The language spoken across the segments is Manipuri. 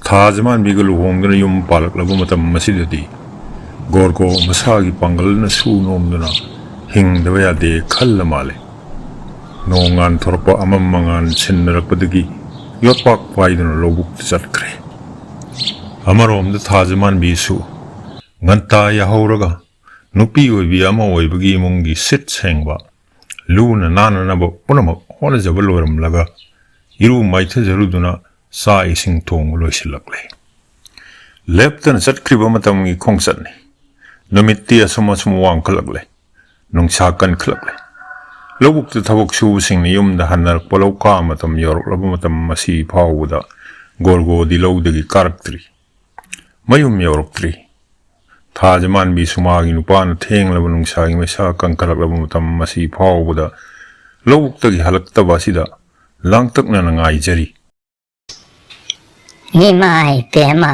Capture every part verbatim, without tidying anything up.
ꯊꯥꯖꯃꯥꯟꯕꯤꯒ ꯂꯨꯍꯣꯡꯗꯨꯅ ꯌꯨꯝ ꯄꯥꯜꯂꯛꯂꯕ ꯃꯇꯝ ꯑꯁꯤꯗꯗꯤ ꯒꯣꯔꯒꯣ ꯃꯁꯥꯒꯤ ꯄꯥꯡꯒꯜꯅ ꯁꯨ ꯅꯣꯝꯗꯨꯅ ꯍꯤꯡꯗꯕ ꯌꯥꯗꯦ ꯈꯜꯂ ꯃꯥꯜꯂꯦ꯫ ꯅꯣꯡ ꯉꯥꯟ ꯊꯣꯔꯛꯄ ꯑꯃꯝ ꯑꯉꯥꯟ ꯁꯤꯟꯅꯔꯛꯄꯗꯒꯤ ꯌꯣꯠꯄꯥꯛ ꯄꯥꯏꯗꯨꯅ ꯂꯧꯕꯨꯛꯇ ꯆꯠꯈ꯭ꯔꯦ꯫ ꯑꯃꯔꯣꯝꯗ ꯊꯥꯖꯃꯥꯟꯕꯤꯁꯨ ꯉꯟꯇꯥ ꯌꯥꯍꯧꯔꯒ ꯅꯨꯄꯤ ꯑꯣꯏꯕꯤ ꯑꯃ ꯑꯣꯏꯕꯒꯤ ꯏꯃꯨꯡꯒꯤ ꯁꯤꯠ ꯁꯦꯡꯕ, ꯂꯨꯅ ꯅꯥꯟꯅꯅꯕ ꯄꯨꯝꯅꯃꯛ ꯍꯣꯠꯅꯖꯕ ꯂꯣꯏꯔꯝꯂꯒ ꯏꯔꯨ ꯃꯥꯏꯊꯖꯔꯨꯗꯨꯅ ꯆꯥꯛ ꯏꯁꯤꯡ ꯊꯣꯡꯕ ꯂꯣꯏꯁꯤꯜꯂꯛꯂꯦ꯫ ꯂꯦꯞꯇꯅ ꯆꯠꯈ꯭ꯔꯤꯕ ꯃꯇꯝꯒꯤ ꯈꯣꯡꯆꯠꯅꯤ꯫ ꯅꯨꯃꯤꯠꯇꯤ ꯑꯁꯨꯝ ꯑꯁꯨꯝ ꯋꯥꯡꯈꯠꯂꯛꯂꯦ꯫ ꯅꯨꯡꯁꯥ ꯀꯟꯈꯠꯂꯛꯂꯦ꯫ ꯂꯧꯕꯨꯛꯇ ꯊꯕꯛ ꯁꯨꯕꯁꯤꯡꯅ ꯌꯨꯝꯗ ꯍꯟꯅꯔꯛꯄ ꯂꯧꯀꯥ ꯃꯇꯝ ꯌꯧꯔꯛꯂꯕ ꯃꯇꯝ ꯑꯁꯤ ꯐꯥꯎꯕꯗ ꯒꯣꯔꯒꯣꯗꯤ ꯂꯧꯗꯒꯤ ꯀꯥꯔꯛꯇ꯭ꯔꯤ꯫ ꯃꯌꯨꯝ ꯌꯧꯔꯛꯇ꯭ꯔꯤ꯫ ꯊꯥꯖꯃꯥꯟꯕꯤꯁꯨ ꯃꯥꯒꯤ ꯅꯨꯄꯥꯅ ꯊꯦꯡꯂꯕ ꯅꯨꯡꯁꯥꯒꯤ ꯃꯩꯁꯥ ꯀꯟꯈꯠꯂꯛꯂꯕ ꯃꯇꯝ ꯑꯁꯤ ꯐꯥꯎꯕꯗ ꯂꯧꯕꯨꯛꯇꯒꯤ ꯍꯜꯂꯛꯇꯕ ꯑꯁꯤꯗ ꯂꯥꯡꯇꯛꯅꯅ ꯉꯥꯏꯖꯔꯤ꯫ ꯏꯃꯥ ꯏꯄꯦꯝꯃ,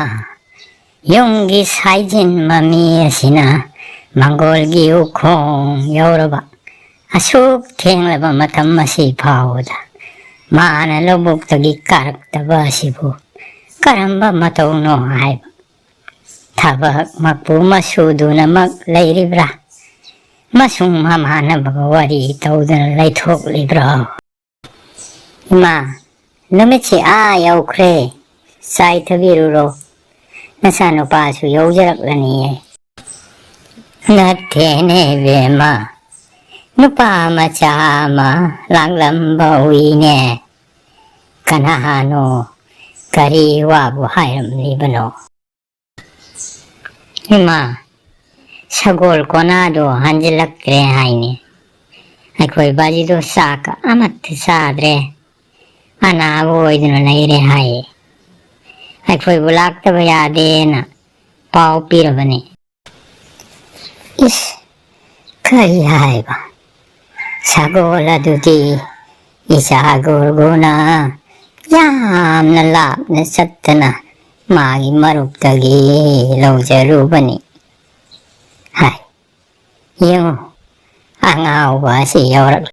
ꯌꯨꯝꯒꯤ ꯁꯥꯏꯖꯤꯟ ꯃꯃꯤ ꯑꯁꯤꯅ ꯃꯪꯒꯣꯜꯒꯤ ꯎꯈꯣꯡ ꯌꯧꯔꯕ ꯑꯁꯨꯛ ꯊꯦꯡꯂꯕ ꯃꯇꯝ ꯑꯁꯤ ꯐꯥꯎꯕꯗ ꯃꯥꯅ ꯂꯧꯕꯨꯛꯇꯒꯤ ꯀꯥꯔꯛꯇꯕ ꯑꯁꯤꯕꯨ ꯀꯔꯝꯕ ꯃꯇꯧꯅꯣ ꯍꯥꯏꯕ? ꯊꯕꯛ ꯃꯄꯨ ꯃꯁꯨꯗꯨꯅꯃꯛ ꯂꯩꯔꯤꯕ꯭ꯔꯥ? ꯃꯁꯨꯡ ꯃꯃꯥꯟꯅꯕꯒ ꯋꯥꯔꯤ ꯇꯧꯗꯨꯅ ꯂꯩꯊꯣꯛꯂꯤꯕ꯭ꯔꯣ? ꯏꯃꯥ, ꯅꯨꯃꯤꯠꯁꯤ ꯑꯥ ꯌꯧꯈ꯭ꯔꯦ꯫ ꯆꯥꯏꯊꯕꯤꯔꯨꯔꯣ꯫ ꯅꯆꯥꯅꯨꯄꯥꯁꯨ ꯌꯧꯖꯔꯛꯂꯅꯤꯌꯦ꯫ ꯅꯠꯇꯦꯅꯦ ꯏꯕꯦꯝꯃ, ꯅꯨꯄꯥ ꯃꯆꯥ ꯑꯃ ꯂꯥꯛꯂꯝꯕ ꯎꯏꯅꯦ꯫ ꯀꯅꯥꯅꯣ? ꯀꯔꯤ ꯋꯥꯕꯨ ꯍꯥꯏꯔꯝꯂꯤꯕꯅꯣ? ꯏꯃꯥ, ꯁꯒꯣꯜ ꯀꯣꯅꯥꯗꯣ ꯍꯟꯖꯤꯜꯂꯛꯇ꯭ꯔꯦ ꯍꯥꯏꯅꯦ꯫ ꯑꯩꯈꯣꯏ ꯕꯥꯖꯤꯗꯣ ꯆꯥꯛꯀ ꯑꯃꯠꯇ ꯆꯥꯗ꯭ꯔꯦ, ꯑꯅꯥꯕ ꯑꯣꯏꯗꯨꯅ ꯂꯩꯔꯦ ꯍꯥꯏꯌꯦ꯫ ꯑꯩꯈꯣꯏꯕꯨ ꯂꯥꯛꯇꯕ ꯌꯥꯗꯦꯅ ꯄꯥꯎ ꯄꯤꯔꯕꯅꯤ꯫ ꯏꯁ, ꯀꯔꯤ ꯍꯥꯏꯕ? ꯁꯒꯣꯜ ꯑꯗꯨꯗꯤ ꯏꯆꯥ ꯒꯣꯔꯒꯣꯅ ꯌꯥꯝꯅ ꯂꯥꯞꯅ ꯆꯠꯇꯅ ꯃꯥꯒꯤ ꯃꯔꯨꯞꯇꯒꯤ ꯂꯧꯖꯔꯨꯕꯅꯤ ꯍꯥꯏ꯫ ꯌꯦꯡꯉꯨ, ꯑꯉꯥꯎꯕ ꯑꯁꯤ ꯌꯧꯔꯛꯂꯦ꯫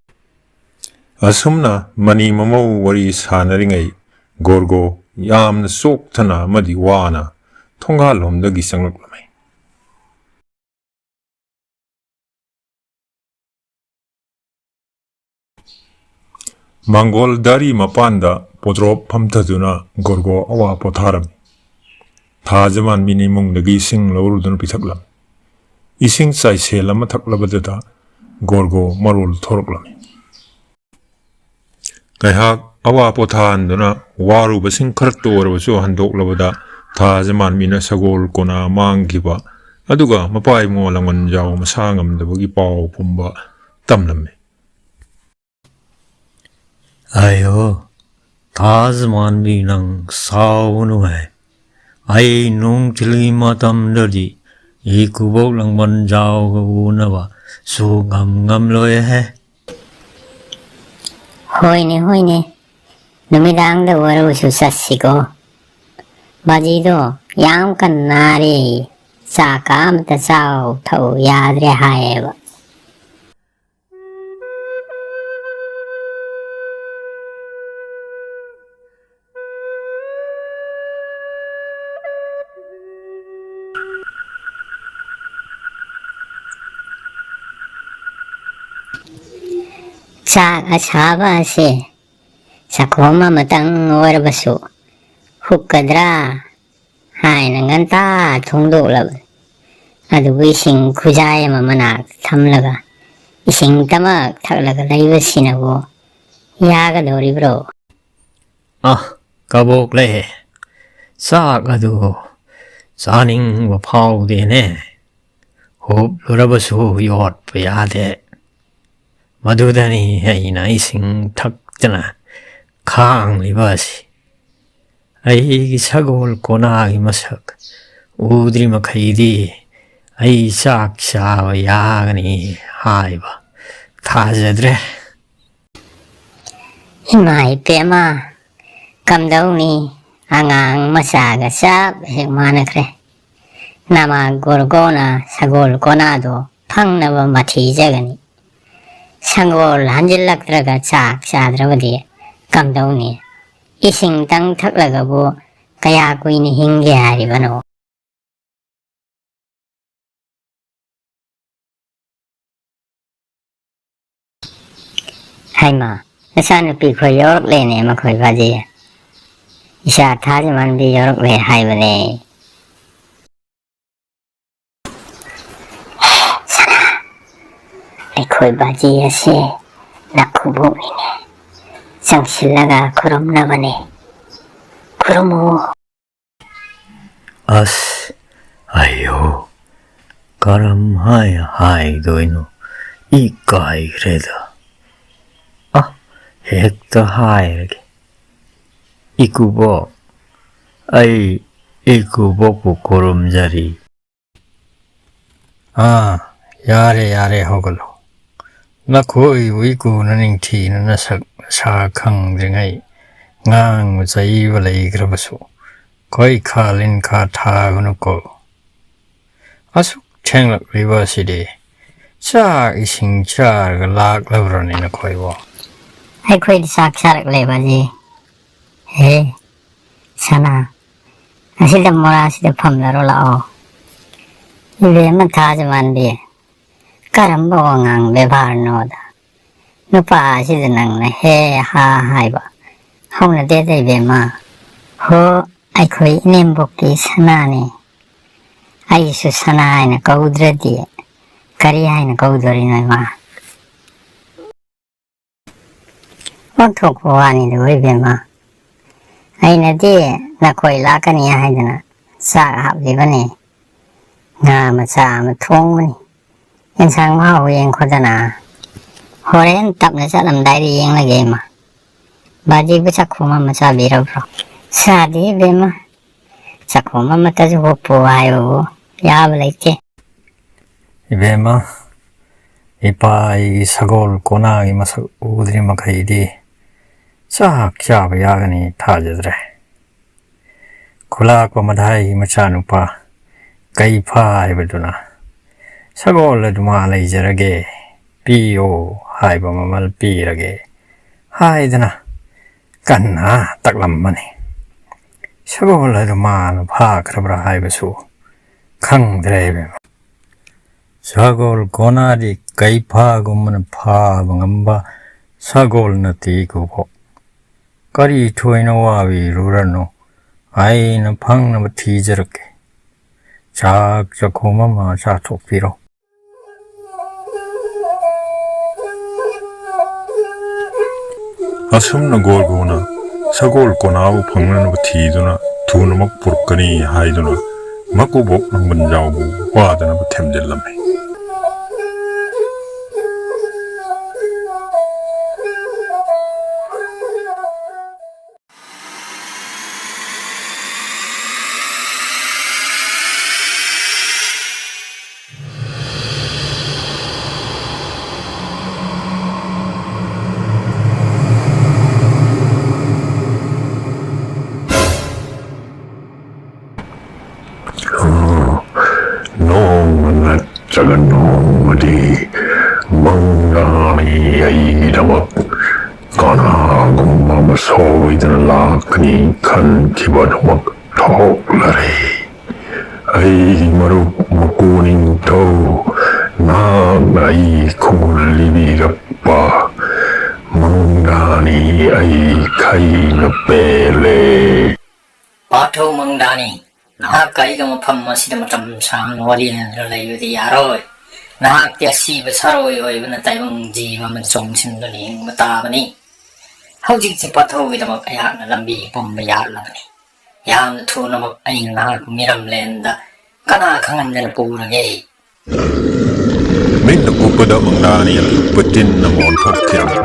ꯑꯁꯨꯝꯅ ꯃꯅꯤ ꯃꯃꯧ ꯋꯥꯔꯤ ꯁꯥꯟꯅꯔꯤꯉꯩ ꯒꯣꯔꯒꯣ ꯌꯥꯝꯅ ꯆꯣꯛꯊꯅ ꯑꯃꯗꯤ ꯋꯥꯅ ꯊꯣꯡꯒꯥꯜꯂꯣꯝꯗꯒꯤ ꯆꯪꯂꯛꯂꯝꯃꯤ꯫ ꯃꯪꯒꯣꯜ ꯗꯥꯔꯤ ꯃꯄꯥꯟꯗ ꯄꯣꯗ꯭ꯔꯣꯞ ꯐꯝꯊꯗꯨꯅ ꯒꯣꯔꯒꯣ ꯑꯋꯥ ꯄꯣꯊꯥꯔꯝꯃꯤ꯫ ꯊꯥꯖ ꯃꯥꯟꯕꯤꯅ ꯏꯃꯨꯡꯗꯒꯤ ꯏꯁꯤꯡ ꯂꯧꯔꯨꯗꯨꯅ ꯄꯤꯊꯛꯂꯝꯃꯤ꯫ ꯏꯁꯤꯡ ꯆꯥꯏꯁꯦꯜ ꯑꯃ ꯊꯛꯂꯕꯗꯨꯗ ꯒꯣꯔꯒꯣ ꯃꯔꯣꯜ ꯊꯣꯔꯛꯂꯝꯃꯤ꯫ ꯉꯥꯏꯍꯥꯛ ꯑꯋꯥ ꯄꯣꯊꯥꯍꯟꯗꯨꯅ ꯋꯥꯔꯨꯕꯁꯤꯡ ꯈꯔꯇ ꯑꯣꯏꯔꯕꯁꯨ ꯍꯟꯗꯣꯛꯂꯕꯗ ꯊꯥꯖ ꯃꯥꯟꯕꯤꯅ ꯁꯒꯣꯜ ꯀꯣꯅꯥ ꯃꯥꯡꯈꯤꯕ ꯑꯗꯨꯒ ꯃꯄꯥ ꯏꯕꯨꯡꯉꯣ ꯂꯥꯡꯕꯟꯖꯥꯎ ꯃꯁꯥ ꯉꯝꯗꯕꯒꯤ ꯄꯥꯎ ꯄꯨꯝꯕ ꯇꯝꯂꯝꯃꯤ꯫ ꯑꯌꯣ, ꯊꯥꯖ ꯃꯥꯟꯕꯤ ꯅꯪ ꯁꯥꯎꯒꯅꯨꯍꯦ꯫ ꯑꯩ ꯅꯣꯡ ꯊꯤꯜꯂꯤ ꯃꯇꯝꯗꯗꯤ ꯏꯀꯨꯕꯣꯛ ꯂꯥꯡꯕꯟꯖꯥꯎꯒ ꯎꯅꯕ ꯁꯨꯛꯉꯝ ꯉꯝꯂꯣꯏꯍꯦ꯫ ꯍꯣꯏꯅꯦ, ꯍꯣꯏꯅꯦ꯫ ꯅꯨꯃꯤꯗꯥꯡꯗ ꯑꯣꯏꯔꯕꯁꯨ ꯆꯠꯁꯤꯀꯣ꯫ ꯕꯥꯖꯤꯗꯣ ꯌꯥꯝ ꯀꯟꯅ ꯅꯥꯔꯦ꯫ ꯆꯥꯛꯀ ꯑꯝꯇ ꯆꯥꯎ ꯊꯛꯎ ꯌꯥꯗ꯭ꯔꯦ ꯍꯥꯏꯌꯦꯕ꯫ ꯆꯥꯛ ꯑꯁꯥꯕ ꯑꯁꯦ ꯆꯥꯛꯈꯣꯝ ꯑꯃꯇꯪ ꯑꯣꯏꯔꯕꯁꯨ ꯍꯨꯛꯀꯗ꯭ꯔꯥ ꯍꯥꯏꯅ ꯉꯟꯇꯥ ꯊꯣꯡꯗꯣꯛꯂꯕꯅꯤ꯫ ꯑꯗꯨꯕꯨ ꯏꯁꯤꯡ ꯈꯨꯖꯥꯏ ꯑꯃ ꯃꯅꯥꯛꯇ ꯊꯝꯂꯒ ꯏꯁꯤꯡ ꯇꯃꯛ ꯊꯛꯂꯒ ꯂꯩꯕꯁꯤꯅꯕꯨ ꯌꯥꯒꯗꯧꯔꯤꯕ꯭ꯔꯣ? ꯑ, ꯀꯕꯣꯛꯂꯦ, ꯆꯥꯛ ꯑꯗꯨ ꯆꯥꯅꯤꯡꯕ ꯐꯥꯎꯗꯦꯅꯦ꯫ ꯍꯨꯞꯂꯨꯔꯕꯁꯨ ꯌꯣꯠꯄ ꯌꯥꯗꯦ꯫ ꯃꯗꯨꯗꯅꯤ ꯑꯩꯅ ꯏꯁꯤꯡ ꯊꯛꯇꯅ ꯈꯥꯡꯂꯤꯕ ꯑꯁꯤ꯫ ꯑꯩꯒꯤ ꯁꯒꯣꯜ ꯀꯣꯅꯥꯒꯤ ꯃꯁꯛ ꯎꯗ꯭ꯔꯤ ꯃꯈꯩꯗꯤ ꯑꯩ ꯆꯥꯛ ꯆꯥꯕ ꯌꯥꯒꯅꯤ ꯍꯥꯏꯕ ꯊꯥꯖꯗ꯭ꯔꯦ꯫ ꯏꯃꯥ ꯏꯄꯦꯝꯃ, ꯀꯝꯗꯧꯅꯤ? ꯑꯉꯥꯡ ꯃꯆꯥꯒ ꯆꯞ ꯍꯦꯛ ꯃꯥꯟꯅꯈ꯭ꯔꯦ꯫ ꯅꯃꯥ ꯒꯣꯔꯒꯣꯅ ꯁꯒꯣꯜ ꯀꯣꯅꯥꯗꯣ ꯐꯪꯅꯕ ꯃꯊꯤꯖꯒꯅꯤ꯫ ꯁꯪꯒꯣꯜ ꯍꯟꯖꯤꯜꯂꯛꯇ꯭ꯔꯒ ꯆꯥꯛ ꯆꯥꯗ꯭ꯔꯕꯗꯤ ꯀꯝꯗꯧꯅꯤ? ꯏꯁꯤꯡꯇꯪ ꯊꯛꯂꯒꯕꯨ ꯀꯌꯥ ꯀꯨꯏꯅ ꯍꯤꯡꯒꯦ ꯍꯥꯏꯔꯤꯕꯅꯣ? ꯍꯩꯃꯥ, ꯅꯆꯥꯅꯨꯄꯤ ꯈꯣꯏ ꯌꯧꯔꯛꯂꯦꯅꯦ ꯃꯈꯣꯏ ꯕꯥꯖꯤ꯫ ꯏꯆꯥ ꯊꯥꯖꯃꯥꯟꯕꯤ ꯌꯧꯔꯛꯂꯦ ꯍꯥꯏꯕꯅꯦ꯫ ꯁꯅꯥ, ꯑꯩꯈꯣꯏ ꯕꯥꯖꯤ ꯑꯁꯤ ꯅꯈꯨꯕꯣꯛꯅꯤꯅꯦ꯫ ꯆꯪꯁꯤꯜꯂꯒ ꯈꯨꯔꯨꯝꯅꯕꯅꯦ꯫ ꯈꯨꯔꯨꯝꯃꯨ꯫ ꯑꯁ, ꯑꯌꯣ, ꯀꯔꯝ ꯍꯥꯏ ꯍꯥꯏꯗꯣꯏꯅꯣ? ꯏꯀꯥꯏꯈ꯭ꯔꯦꯗ꯫ ꯑ, ꯍꯦꯛꯇ ꯍꯥꯏꯔꯒꯦ꯫ ꯏꯀꯨꯕꯣꯛ, ꯑꯩ ꯏꯀꯨꯕꯣꯛꯄꯨ ꯈꯨꯔꯨꯝꯖꯔꯤ꯫ ꯑꯥ, ꯌꯥꯔꯦ, ꯌꯥꯔꯦ, ꯍꯧꯒꯠꯂꯣ꯫ ꯅꯈꯣꯏꯕꯨ ꯏꯀꯨꯅ ꯅꯤꯡꯊꯤꯅ ꯅꯁꯛ ꯅꯁꯥ ꯈꯪꯗ꯭ꯔꯤꯉꯩ ꯉꯥꯡꯕ ꯆꯩꯕ ꯂꯩꯈ꯭ꯔꯕꯁꯨ ꯈꯣꯏ ꯈꯥ ꯂꯤꯟꯈꯥ ꯊꯥꯒꯅꯨꯀꯣ꯫ ꯑꯁꯨꯛ ꯊꯦꯡꯂꯛꯂꯤꯕ ꯑꯁꯤꯗꯤ ꯆꯥꯛ ꯏꯁꯤꯡ ꯆꯥꯔꯒ ꯂꯥꯛꯂꯕ꯭ꯔꯅꯦ ꯅꯈꯣꯏꯕꯣ? ꯑꯩꯈꯣꯏꯗꯤ ꯆꯥꯛ ꯆꯥꯔꯛꯂꯦ ꯕꯥꯖꯤ꯫ ꯍꯦ, ꯁꯅꯥ, ꯑꯁꯤꯗ ꯃꯣꯔꯥꯁꯤꯗ ꯐꯝꯂꯔꯣ ꯂꯥꯛꯑꯣ꯫ ꯏꯕꯦꯝꯃ ꯊꯥꯖꯃꯥꯟꯕꯤ, ꯀꯔꯝꯕ ꯋꯥꯉꯥꯡ ꯕꯦꯕꯥꯔꯅꯣꯗ? ꯅꯨꯄꯥ ꯑꯁꯤꯗ ꯅꯪꯅ ꯍꯦ ꯍꯥ ꯍꯥꯏꯕ ꯍꯧꯅꯗꯦꯗ ꯏꯕꯦꯝꯃ꯫ ꯍꯣ, ꯑꯩꯈꯣꯏ ꯏꯅꯦꯝꯕꯣꯛꯀꯤ ꯁꯅꯥꯅꯤ꯫ ꯑꯩꯁꯨ ꯁꯅꯥ ꯍꯥꯏꯅ ꯀꯧꯗ꯭ꯔꯗꯤ ꯀꯔꯤ ꯍꯥꯏꯅ ꯀꯧꯗꯣꯔꯤꯅꯣ ꯏꯃꯥ? ꯑꯣꯟꯊꯣꯛꯄ ꯋꯥꯅꯤꯗ ꯏꯕꯦꯝꯃ꯫ ꯑꯩꯅꯗꯤ ꯅꯈꯣꯏ ꯂꯥꯛꯀꯅꯤ ꯍꯥꯏꯗꯅ ꯆꯥꯛ ꯍꯥꯞꯂꯤꯕꯅꯤ꯫ ꯉꯥ ꯃꯆꯥ ꯑꯃ ꯊꯣꯡꯕꯅꯤ꯫ ꯌꯦꯟꯁꯥꯡ ꯃꯍꯥꯎ ꯌꯦꯡꯈꯣꯗꯅ꯫ ꯍꯣꯔꯦꯟ ꯇꯞꯅ ꯆꯠꯂꯝꯗꯥꯏꯗ ꯌꯦꯡꯂꯒꯦ ꯏꯃꯥ꯫ ꯕꯥꯖꯤꯕꯨ ꯆꯥꯛꯈꯣꯝ ꯑꯃ ꯆꯥꯕꯤꯔꯕ꯭ꯔꯣ? ꯆꯥꯗꯦ ꯏꯕꯦꯝꯃ꯫ ꯆꯥꯛꯈꯣꯝ ꯑꯃꯠꯇꯁꯨ ꯍꯨꯞꯄꯨ ꯍꯥꯏꯕꯕꯨ ꯌꯥꯕ ꯂꯩꯇꯦ꯫ ꯏꯕꯦꯝꯃ, ꯏꯄꯥ ꯑꯩꯒꯤ ꯁꯒꯣꯜ ꯀꯣꯅꯥꯒꯤ ꯃꯁꯛ ꯎꯗ꯭ꯔꯤ ꯃꯈꯩꯗꯤ ꯆꯥꯛ ꯆꯥꯕ ꯌꯥꯒꯅꯤ ꯊꯥꯖꯗ꯭ꯔꯦ꯫ ꯈꯨꯂꯥꯛꯄ ꯃꯊꯥꯏꯒꯤ ꯃꯆꯥꯅꯨꯄꯥ ꯀꯩꯐꯥ ꯍꯥꯏꯕꯗꯨꯅ ꯁꯒꯣꯜ ꯑꯗꯨ ꯃꯥ ꯂꯩꯖꯔꯒꯦ, ꯄꯤꯌꯣ ꯍꯥꯏꯕ ꯃꯃꯜ ꯄꯤꯔꯒꯦ ꯍꯥꯏꯗꯅ ꯀꯟꯅ ꯇꯛꯂꯝꯕꯅꯤ꯫ ꯁꯒꯣꯜ ꯑꯗꯨ ꯃꯥꯅ ꯐꯥꯈ꯭ꯔꯕ꯭ꯔꯥ ꯍꯥꯏꯕꯁꯨ ꯈꯪꯗ꯭ꯔꯦ ꯏꯕꯦꯝꯃ꯫ ꯁꯒꯣꯜ ꯀꯣꯅꯥꯗꯤ ꯀꯩꯐꯥꯒꯨꯝꯕꯅ ꯐꯥꯕ ꯉꯝꯕ ꯁꯒꯣꯜ ꯅꯠꯇꯦ ꯏꯀꯨꯕꯣꯛ꯫ ꯀꯔꯤ ꯊꯣꯏꯅ ꯋꯥꯕꯤꯔꯨꯔꯅꯨ, ꯑꯩꯅ ꯐꯪꯅꯕ ꯊꯤꯖꯔꯛꯀꯦ꯫ ꯆꯥꯛ ꯆꯥꯛꯈꯣꯝ ꯑꯃ ꯆꯥꯊꯣꯛꯄꯤꯔꯣ꯫ ꯑꯁꯨꯝꯅ ꯒꯣꯔꯒꯣꯅ ꯁꯒꯣꯜ ꯀꯣꯅꯥꯕꯨ ꯐꯪꯅꯅꯕ ꯊꯤꯗꯨꯅ ꯊꯨꯅꯃꯛ ꯄꯨꯔꯛꯀꯅꯤ ꯍꯥꯏꯗꯨꯅ ꯃꯀꯨꯕꯣꯛ ꯅꯪꯒꯟꯖꯥꯎꯕꯨ ꯋꯥꯗꯅꯕ ꯊꯦꯝꯖꯤꯜꯂꯝꯃꯤ꯫ ꯅꯣꯡꯃ ꯅꯠꯇ꯭ꯔꯒ ꯅꯣꯡꯃꯗꯤ ꯃꯪꯂꯥꯟꯅꯤ ꯑꯩꯒꯤꯗꯃꯛ ꯀꯅꯥꯒꯨꯝꯕ ꯑꯃ ꯁꯣꯏꯗꯅ ꯂꯥꯛꯀꯅꯤ ꯈꯟꯈꯤꯕꯗꯨꯃꯛ ꯊꯣꯛꯂꯔꯦ꯫ ꯑꯩꯒꯤ ꯃꯔꯨꯞ ꯃꯀꯨ ꯅꯤꯡꯊꯧ, ꯅꯍꯥꯛꯅ ꯑꯩ ꯈꯨꯒꯨꯜ ꯂꯤꯕꯤꯔꯛꯄ ꯃꯪꯂꯥꯟꯅꯤ ꯑꯩ ꯈꯩꯅ ꯄꯦꯜꯂꯦ꯫ ꯄꯥꯊꯧ ꯃꯪꯂꯥꯟꯅꯤ, ꯅꯍꯥꯛꯀ ꯑꯩꯒ ꯃꯐꯝ ꯑꯁꯤꯗ ꯃꯇꯝ ꯁꯥꯡꯅ ꯋꯥꯔꯤ ꯁꯥꯟꯅꯗꯨꯅ ꯂꯩꯕꯗꯤ ꯌꯥꯔꯣꯏ꯫ ꯅꯍꯥꯛꯇꯤ ꯑꯁꯤꯕ ꯁꯥꯔꯣꯏ ꯑꯣꯏꯕꯅ ꯇꯥꯏꯕꯪ ꯖꯤꯕ ꯑꯃ ꯆꯣꯡꯁꯤꯟꯗꯨꯅ ꯍꯤꯡꯕ ꯇꯥꯕꯅꯤ꯫ ꯍꯧꯖꯤꯛꯁꯦ ꯄꯥꯊꯧꯒꯤꯗꯃꯛ ꯑꯩꯍꯥꯛꯅ ꯂꯝꯕꯤ ꯄꯨꯝꯕ ꯌꯥꯠꯂꯕꯅꯤ꯫ ꯌꯥꯝꯅ ꯊꯨꯅꯃꯛ ꯑꯩꯅ ꯅꯍꯥꯛꯄꯨ ꯃꯤꯔꯝꯂꯦꯟꯗ ꯀꯅꯥ ꯈꯪꯍꯟꯗꯅ ꯄꯨꯔꯒꯦ꯫ ꯃꯤꯠꯅ ꯀꯨꯞꯄꯗ ꯃꯪꯂꯥꯟꯅꯤ ꯑꯄꯤꯛꯄ ꯇꯤꯟ ꯑꯃ ꯑꯣꯟꯊꯣꯛꯈꯤꯔꯝꯃꯤ꯫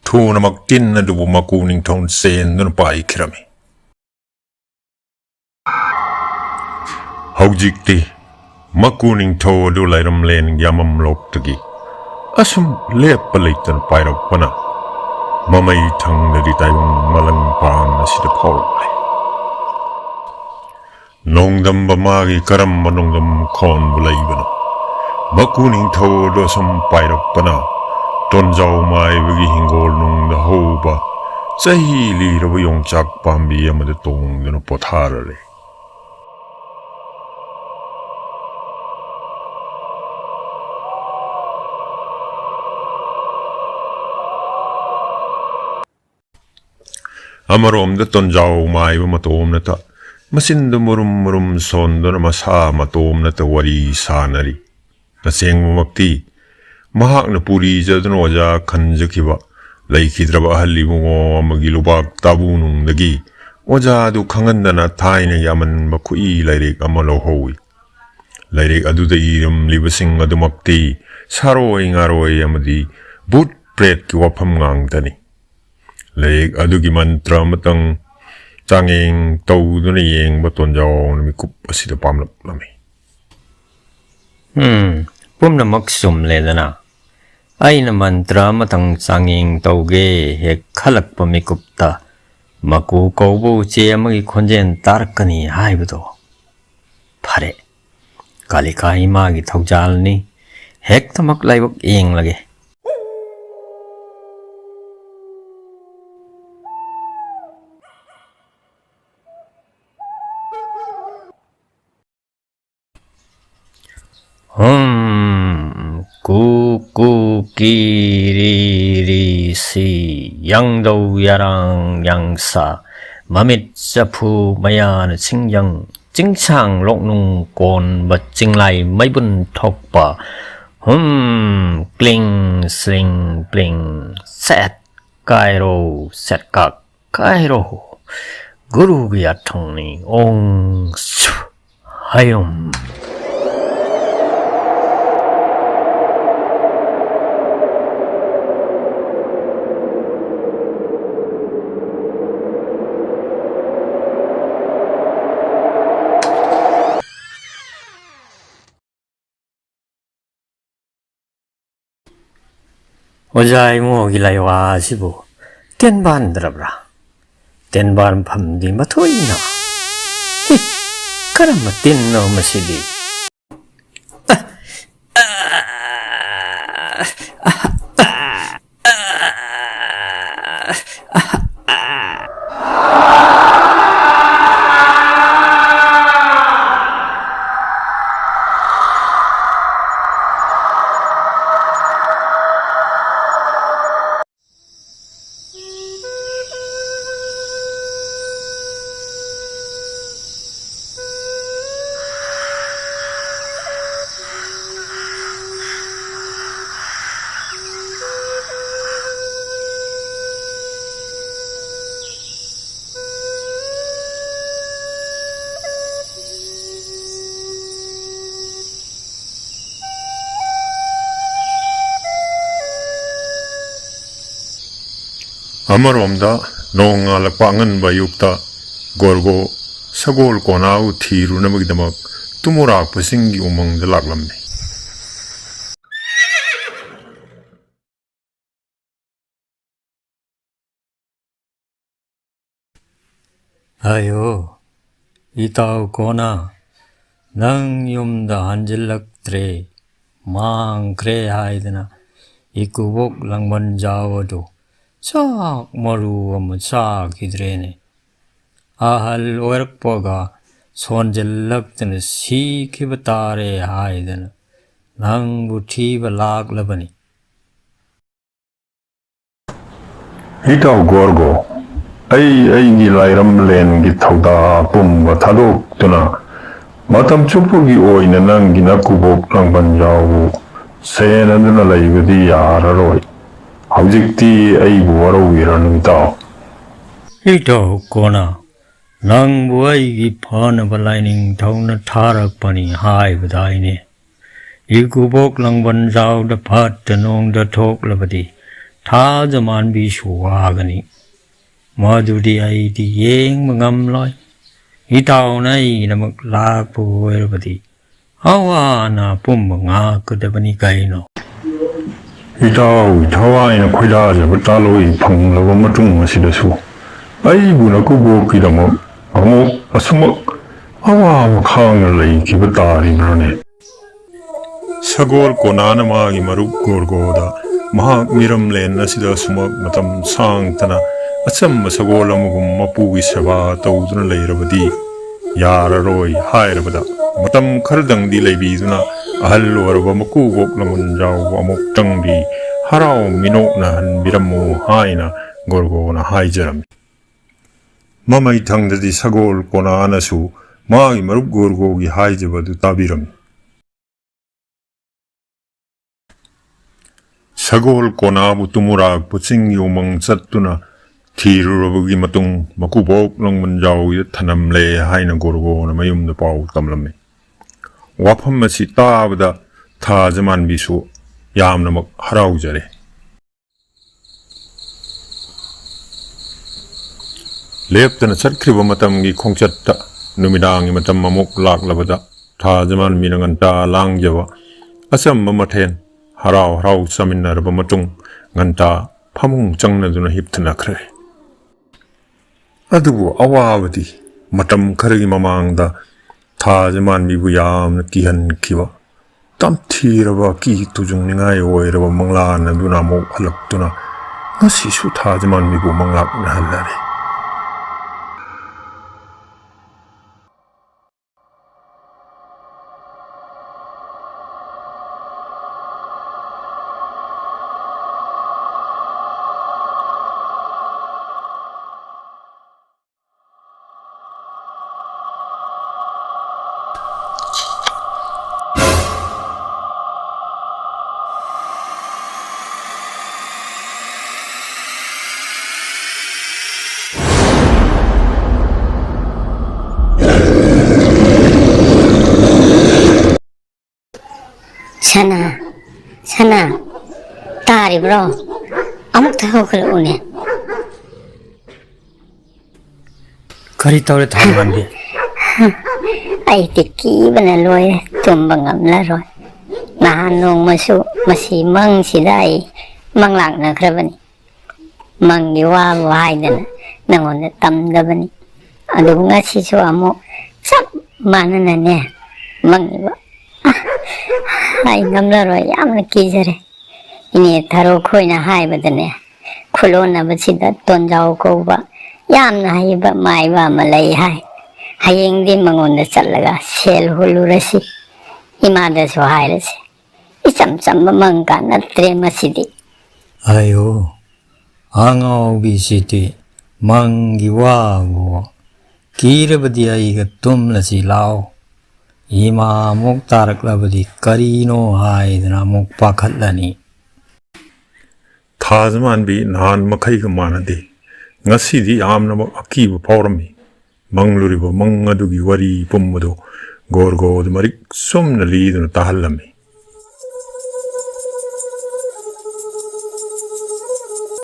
ꯊꯨꯅꯃꯛ ꯇꯤꯟ ꯑꯗꯨꯕꯨ ꯃꯀꯨ ꯅꯤꯡꯊꯧꯅ ꯆꯦꯟꯗꯨꯅ ꯄꯥꯏꯈꯤꯔꯝꯃꯤ꯫ ꯍꯧꯖꯤꯛꯇꯤ ꯃꯀꯨ ꯅꯤꯡꯊꯧ ꯑꯗꯨ ꯂꯥꯏꯔꯝꯂꯦꯟꯒꯤ ꯑꯃꯝ ꯂꯣꯛꯇꯒꯤ ꯑꯁꯨꯝ ꯂꯦꯞꯄ ꯂꯩꯇꯅ ꯄꯥꯏꯔꯛꯄꯅ ꯃꯃꯩ ꯊꯪꯗꯗꯤ ꯇꯥꯏꯕꯪ ꯃꯥꯂꯪ ꯄꯥꯟ ꯑꯁꯤꯗ ꯐꯥꯎꯔꯛꯂꯦ꯫ ꯅꯣꯡꯗꯝꯕ ꯃꯥꯒꯤ ꯀꯔꯝꯕ ꯅꯣꯡꯗꯝ ꯈꯣꯟꯕꯨ ꯂꯩꯕꯅꯣ? ꯃꯀꯨ ꯅꯤꯡꯊꯧ ꯑꯗꯨ ꯑꯁꯨꯝ ꯄꯥꯏꯔꯛꯄꯅ ꯇꯣꯟꯖꯥꯎ ꯃꯥꯏꯕꯒꯤ ꯍꯤꯡꯒꯣꯜ ꯅꯨꯡꯗ ꯍꯧꯕ ꯆꯍꯤ ꯂꯤꯔꯕ ꯌꯣꯡꯆꯥꯛ ꯄꯥꯝꯕꯤ ꯑꯃꯗ ꯇꯣꯡꯗꯨꯅ ꯄꯣꯊꯥꯔꯔꯦ꯫ ꯑꯃꯔꯣꯝꯗ ꯇꯣꯟꯖꯥꯎ ꯃꯥꯏꯕ ꯃꯇꯣꯝꯅꯇ ꯃꯆꯤꯟꯗꯨ ꯃꯨꯔꯨꯝ ꯃꯨꯔꯨꯝ ꯁꯣꯟꯗꯨꯅ ꯃꯁꯥ ꯃꯇꯣꯝꯅꯇ ꯋꯥꯔꯤ ꯁꯥꯅꯔꯤ꯫ ꯇꯁꯦꯡꯕꯃꯛꯇꯤ ꯃꯍꯥꯛꯅ ꯄꯨꯔꯤ ꯆꯠꯇꯨꯅ ꯑꯣꯖꯥ ꯈꯟꯖꯈꯤꯕ ꯂꯩꯈꯤꯗ꯭ꯔꯕ ꯑꯍꯜ ꯏꯕꯨꯡꯉꯣ ꯑꯃꯒꯤ ꯂꯨꯕꯥꯛ ꯇꯥꯕꯨ ꯅꯨꯡꯗꯒꯤ ꯑꯣꯖꯥꯗꯨ ꯈꯪꯍꯟꯗꯅ ꯊꯥꯏꯅꯒꯤ ꯑꯃꯟꯕ ꯈꯨꯏ ꯂꯥꯏꯔꯤꯛ ꯑꯃ ꯂꯧꯍꯧꯏ꯫ ꯂꯥꯏꯔꯤꯛ ꯑꯗꯨꯗ ꯏꯔꯝꯂꯤꯕꯁꯤꯡ ꯑꯗꯨꯃꯛꯇꯤ ꯁꯥꯔꯣꯏ ꯉꯥꯔꯣꯏ ꯑꯃꯗꯤ ꯚꯨꯠ ꯄ꯭ꯔꯦꯠꯀꯤ ꯋꯥꯐꯝ ꯉꯥꯛꯇꯅꯤ꯫ ꯂꯥꯏꯔꯤꯛ ꯑꯗꯨꯒꯤ ꯃꯟꯇ꯭ꯔ ꯑꯃꯇꯪ ꯆꯥꯡꯌꯦꯡ ꯇꯧꯗꯨꯅ ꯌꯦꯡꯕ ꯇꯣꯟꯖꯥꯎꯅ ꯃꯤꯀꯨꯞ ꯑꯁꯤꯗ ꯄꯥꯝꯂꯛꯂꯝꯃꯤ꯫ ꯎꯝ, ꯄꯨꯝꯅꯃꯛ ꯆꯨꯝꯂꯦꯗꯅ꯫ ꯑꯩꯅ ꯃꯟꯇ꯭ꯔ ꯑꯃꯇꯪ ꯆꯥꯡꯌꯦꯡ ꯇꯧꯒꯦ ꯍꯦꯛ ꯈꯜꯂꯛꯄ ꯃꯤꯀꯨꯞꯇ ꯃꯀꯨ ꯀꯧꯕ ꯎꯆꯦ ꯑꯃꯒꯤ ꯈꯣꯟꯖꯦꯜ ꯇꯥꯔꯛꯀꯅꯤ ꯍꯥꯏꯕꯗꯣ꯫ ꯐꯔꯦ, ꯀꯥꯂꯤꯀꯥ ꯏꯃꯥꯒꯤ ꯊꯧꯖꯥꯜꯅꯤ, ꯍꯦꯛꯇꯃꯛ ꯂꯥꯏꯕꯛ ꯌꯦꯡꯂꯒꯦ꯫ ꯍꯨꯝ, ꯀꯨ ꯀꯨ ꯀꯤ ꯔꯤ ꯔꯤ ꯁꯤ, ꯌꯥꯡꯗꯧ ꯌꯥꯔꯥꯡ ꯌꯥꯡꯁꯥ, ꯃꯃꯤꯠ ꯆꯐꯨ ꯃꯌꯥꯅ ꯁꯤꯡꯖꯪ, ꯆꯤꯡꯁꯥꯡ ꯂꯣꯛꯅꯨꯡ ꯀꯣꯟꯕ ꯆꯤꯡꯂꯥꯏ ꯃꯩꯕꯨꯟ ꯊꯣꯛꯄ, ꯍꯨꯝ, ꯀ꯭ꯂꯤꯡ ꯁ꯭ꯂꯤꯡ ꯄ꯭ꯂꯤꯡ, ꯁꯦꯠ ꯀꯥꯏꯔꯣ, ꯁꯦꯠ ꯀꯥꯛ ꯀꯥꯏꯔꯣ, ꯒꯨꯔꯨꯒꯤ ꯑꯊꯧꯅꯤ, ꯑꯣꯡ ꯁꯨ ꯍꯌꯨꯝ꯫ ꯑꯣꯖꯥ ꯏꯕꯨꯡꯉꯣꯒꯤ ꯂꯥꯏꯋꯥ ꯑꯁꯤꯕꯨ ꯇꯦꯟꯕꯥꯟꯗ꯭ꯔꯕ꯭ꯔꯥ? ꯇꯦꯟꯕꯥꯟꯐꯝꯗꯤ ꯃꯊꯣꯏꯅ꯫ ꯍꯤ! ꯀꯔꯝꯕ ꯇꯤꯟꯅꯣ ꯃꯁꯤꯗꯤ? ꯑꯃꯔꯣꯝꯗ, ꯅꯣꯡꯉꯥꯜꯂꯛꯄ ꯑꯉꯟꯕ ꯑꯌꯨꯛꯇ ꯒꯣꯔꯒꯣ ꯁꯒꯣꯜ ꯀꯣꯅꯥꯕꯨ ꯊꯤꯔꯨꯅꯕꯒꯤꯗꯃꯛ ꯇꯨꯃꯨꯔꯥꯛꯄꯁꯤꯡꯒꯤ ꯎꯃꯪꯗ ꯂꯥꯛꯂꯝꯃꯤ꯫ ꯑꯌꯣ, ꯏꯇꯥꯎ ꯀꯣꯅꯥ, ꯅꯪ ꯌꯨꯝꯗ ꯍꯟꯖꯤꯜꯂꯛꯇ꯭ꯔꯦ, ꯃꯥꯡꯈ꯭ꯔꯦ ꯍꯥꯏꯗꯅ ꯏꯀꯨꯕꯣꯛ ꯂꯥꯡꯕꯟꯖꯥꯎ ꯑꯗꯨ ꯆꯥꯛ ꯃꯔꯨ ꯑꯃ ꯆꯥꯈꯤꯗ꯭ꯔꯦꯅꯦ꯫ ꯑꯍꯜ ꯑꯣꯏꯔꯛꯄꯒ ꯁꯣꯟꯖꯤꯜꯂꯛꯇꯅ ꯁꯤꯈꯤꯕ ꯇꯥꯔꯦ ꯍꯥꯏꯗꯅ ꯅꯪꯕꯨ ꯊꯤꯕ ꯂꯥꯛꯂꯕꯅꯤ꯫ ꯏꯇꯥꯎ ꯒꯣꯔꯒꯣ, ꯑꯩ ꯑꯩꯒꯤ ꯂꯥꯏꯔꯝꯂꯦꯟꯒꯤ ꯊꯧꯗꯥ ꯄꯨꯝꯕ ꯊꯥꯗꯣꯛꯇꯨꯅ ꯃꯇꯝ ꯆꯨꯞꯄꯒꯤ ꯑꯣꯏꯅ ꯅꯪꯒꯤ ꯅꯀꯨꯕꯣꯛ ꯂꯥꯡꯕꯟꯖꯥꯎꯕꯨ ꯁꯦꯟꯅꯗꯨꯅ ꯂꯩꯕꯗꯤ ꯌꯥꯔꯔꯣꯏ꯫ ꯍꯧꯖꯤꯛꯇꯤ ꯑꯩꯕꯨ ꯋꯥꯔꯧꯕꯤꯔꯅꯨ ꯏꯇꯥꯎ꯫ ꯏꯇꯥꯎ ꯀꯣꯅꯥ, ꯅꯪꯕꯨ ꯑꯩꯒꯤ ꯐꯅꯕ ꯂꯥꯏꯅꯤꯡꯊꯧꯅ ꯊꯥꯔꯛꯄꯅꯤ ꯍꯥꯏꯕꯗꯥꯏꯅꯦ꯫ ꯏꯀꯨꯕꯣꯛ ꯂꯥꯡꯕꯟꯖꯥꯎꯗ ꯐꯠꯇ ꯅꯨꯡꯗ ꯊꯣꯛꯂꯕꯗꯤ ꯊꯥꯖ ꯃꯥꯟꯕꯤꯁꯨ ꯋꯥꯒꯅꯤ꯫ ꯃꯗꯨꯗꯤ ꯑꯩꯗꯤ ꯌꯦꯡꯕ ꯉꯝꯂꯣꯏ꯫ ꯏꯇꯥꯎꯅ ꯑꯩꯒꯤꯗꯃꯛ ꯂꯥꯛꯄ ꯑꯣꯏꯔꯕꯗꯤ ꯑꯋꯥ ꯑꯅꯥ ꯄꯨꯝꯕ ꯉꯥꯛꯀꯗꯕꯅꯤ ꯀꯩꯅꯣ꯫ ꯏꯇꯥꯎꯒꯤ ꯊꯋꯥꯏꯅ ꯈꯣꯏꯗꯥꯖꯕ ꯇꯥꯂꯣꯏ ꯐꯪꯂꯕ ꯃꯇꯨꯡ ꯑꯁꯤꯗꯁꯨ ꯑꯩꯕꯨ ꯅꯀꯨꯕꯣꯛꯀꯤꯗꯃꯛ ꯑꯃꯨꯛ ꯑꯁꯨꯃꯛ ꯑꯋꯥꯕ ꯈꯥꯡꯅ ꯂꯩꯈꯤꯕ ꯇꯥꯔꯤꯕ꯭ꯔꯥꯅꯦ? ꯁꯒꯣꯜ ꯀꯣꯅꯥꯅ ꯃꯥꯒꯤ ꯃꯔꯨꯞ ꯒꯣꯔꯒꯣꯗ ꯃꯍꯥꯛ ꯃꯤꯔꯝꯂꯦꯟ ꯑꯁꯤꯗ ꯁꯨꯃꯛ ꯃꯇꯝ ꯁꯥꯡꯇꯅ ꯑꯆꯝꯕ ꯁꯒꯣꯜ ꯑꯃꯒꯨꯝ ꯃꯄꯨꯒꯤ ꯁꯦꯕꯥ ꯇꯧꯗꯨꯅ ꯂꯩꯔꯕꯗꯤ ꯌꯥꯔꯔꯣꯏ ꯍꯥꯏꯔꯕꯗ, ꯃꯇꯝ ꯈꯔꯗꯪꯗꯤ ꯂꯩꯕꯤꯗꯨꯅ ꯑꯍꯜ ꯑꯣꯏꯔꯕ ꯃꯀꯨꯕꯣꯛ ꯂꯥꯡꯕꯟꯖꯥꯎꯕꯨ ꯑꯃꯨꯛꯇꯪꯗꯤ ꯍꯔꯥꯎ ꯃꯤꯅꯣꯛꯅꯍꯟꯕꯤꯔꯝꯃꯨ ꯍꯥꯏꯅ ꯒꯣꯔꯒꯣꯅ ꯍꯥꯏꯖꯔꯝꯃꯤ꯫ ꯃꯃꯩ ꯊꯪꯗꯗꯤ ꯁꯒꯣꯜ ꯀꯣꯅꯥꯅꯁꯨ ꯃꯥꯒꯤ ꯃꯔꯨꯞ ꯒꯣꯔꯒꯣꯒꯤ ꯍꯥꯏꯖꯕ ꯑꯗꯨ ꯇꯥꯕꯤꯔꯝꯃꯤ꯫ ꯁꯒꯣꯜ ꯀꯣꯅꯥꯕꯨ ꯇꯨꯃꯨꯔꯥꯛꯄ ꯆꯤꯡꯒꯤ ꯎꯃꯪ ꯆꯠꯇꯨꯅ ꯊꯤꯔꯨꯔꯕꯒꯤ ꯃꯇꯨꯡ ꯃꯀꯨꯕꯣꯛ ꯂꯥꯡꯕꯟꯖꯥꯎꯒꯤꯗ ꯊꯅꯝꯂꯦ ꯍꯥꯏꯅ ꯒꯣꯔꯒꯣꯅ ꯃꯌꯨꯝꯗ ꯄꯥꯎ ꯇꯝꯂꯝꯃꯤ꯫ ꯋꯥꯐꯝ ꯑꯁꯤ ꯇꯥꯕꯗ ꯊꯥꯖ ꯃꯥꯟꯕꯤꯁꯨ ꯌꯥꯝꯅꯃꯛ ꯍꯔꯥꯎꯖꯔꯦ꯫ ꯂꯦꯞꯇꯅ ꯆꯠꯈ꯭ꯔꯤꯕ ꯃꯇꯝꯒꯤ ꯈꯣꯡꯆꯠꯇ ꯅꯨꯃꯤꯗꯥꯡꯒꯤ ꯃꯇꯝ ꯑꯃꯨꯛ ꯂꯥꯛꯂꯕꯗ ꯊꯥꯖꯃꯥꯟꯕꯤꯅ ꯉꯟꯇꯥ ꯂꯥꯡꯖꯕ ꯑꯆꯝꯕ ꯃꯊꯦꯜ ꯍꯔꯥꯎ ꯍꯔꯥꯎ ꯆꯥꯃꯤꯟꯅꯔꯕ ꯃꯇꯨꯡ ꯉꯟꯇꯥ ꯐꯃꯨꯡ ꯆꯪꯅꯗꯨꯅ ꯍꯤꯞꯊꯅꯈ꯭ꯔꯦ꯫ ꯑꯗꯨꯕꯨ ꯑꯋꯥꯕꯗꯤ ꯃꯇꯝ ꯈꯔꯒꯤ ꯃꯃꯥꯡꯗ ꯊꯥꯖꯃꯥꯟꯕꯤꯕꯨ ꯌꯥꯝꯅ ꯀꯤꯍꯟꯈꯤꯕ ꯇꯝꯊꯤꯔꯕ ꯑꯀꯤ ꯇꯨꯖꯨꯡꯅꯤꯡꯉꯥꯏ ꯑꯣꯏꯔꯕ ꯃꯪꯂꯥꯟ ꯑꯗꯨꯅ ꯑꯃꯨꯛ ꯍꯜꯂꯛꯇꯨꯅ ꯉꯁꯤꯁꯨ ꯊꯥꯖꯃꯥꯟꯕꯤꯕꯨ ꯃꯪꯂꯥꯛꯅꯍꯜꯂꯔꯦ꯫ ꯁꯅꯥ, ꯁꯅꯥ, ꯇꯥꯔꯤꯕ꯭ꯔꯣ? ꯑꯃꯨꯛꯇ ꯍꯧꯒꯠꯂꯛꯎꯅꯦ꯫ ꯀꯔꯤ ꯇꯧꯔꯦ ꯊꯥꯖꯃꯥꯟꯕꯤ? ꯑꯩꯗꯤ ꯀꯤꯕꯅ ꯂꯣꯏꯔꯦ, ꯇꯨꯝꯕ ꯉꯝꯂꯔꯣꯏ꯫ ꯅꯍꯥꯟ ꯅꯣꯡꯃꯁꯨ ꯃꯁꯤ ꯃꯪꯁꯤꯗ ꯑꯩ ꯃꯪꯂꯥꯛꯅꯈ꯭ꯔꯕꯅꯤ꯫ ꯃꯪꯒꯤ ꯋꯥꯕꯨ ꯍꯥꯏꯗꯅ ꯅꯉꯣꯟꯗ ꯇꯝꯗꯕꯅꯤ꯫ ꯑꯗꯨꯕꯨ ꯉꯁꯤꯁꯨ ꯑꯃꯨꯛ ꯆꯞ ꯃꯥꯟꯅꯅꯅꯦ ꯃꯪꯉꯤꯕ꯫ ꯑ, ꯑꯩ ꯉꯝꯂꯔꯣꯏ, ꯌꯥꯝꯅ ꯀꯤꯖꯔꯦ꯫ ꯏꯅꯦ ꯊꯔꯣ ꯈꯣꯏꯅ ꯍꯥꯏꯕꯗꯅꯦ, ꯈꯨꯂꯣꯟꯅꯕꯁꯤꯗ ꯇꯣꯟꯖꯥꯎ ꯀꯧꯕ ꯌꯥꯝꯅ ꯍꯩꯕ ꯃꯥꯏꯕ ꯑꯃ ꯂꯩ ꯍꯥꯏ꯫ ꯍꯌꯦꯡꯗꯤ ꯃꯉꯣꯟꯗ ꯆꯠꯂꯒ ꯁꯦꯜ ꯍꯨꯜꯂꯨꯔꯁꯤ꯫ ꯏꯃꯥꯗꯁꯨ ꯍꯥꯏꯔꯁꯤ꯫ ꯏꯆꯝ ꯆꯝꯕ ꯃꯪ ꯀꯥ ꯅꯠꯇ꯭ꯔꯦ ꯃꯁꯤꯗꯤ꯫ ꯑꯌꯣ, ꯑꯉꯥꯎꯕꯤꯁꯤꯗꯤ ꯃꯪꯒꯤ ꯋꯥꯕꯨ꯫ ꯀꯤꯔꯕꯗꯤ ꯑꯩꯒ ꯇꯨꯝꯂꯁꯤ ꯂꯥꯎ꯫ ꯏꯃꯥ ꯑꯃꯨꯛ ꯇꯥꯔꯛꯂꯕꯗꯤ ꯀꯔꯤꯅꯣ ꯍꯥꯏꯗꯅ ꯑꯃꯨꯛ ꯄꯥꯈꯠꯂꯅꯤ꯫ ꯊꯥꯖꯃꯥꯟꯕꯤ ꯅꯍꯥꯟ ꯃꯈꯩꯒ ꯃꯥꯟꯅꯗꯦ꯫ ꯉꯁꯤꯗꯤ ꯌꯥꯝꯅꯃꯛ ꯑꯀꯤꯕ ꯐꯥꯎꯔꯝꯃꯤ꯫ ꯃꯪꯂꯨꯔꯤꯕ ꯃꯪ ꯑꯗꯨꯒꯤ ꯋꯥꯔꯤ ꯄꯨꯝꯕꯗꯨ ꯒꯣꯔ ꯒꯣꯔꯗ ꯃꯔꯤꯛ ꯆꯨꯝꯅ ꯂꯤꯗꯨꯅ ꯇꯥꯍꯜꯂꯝꯃꯤ꯫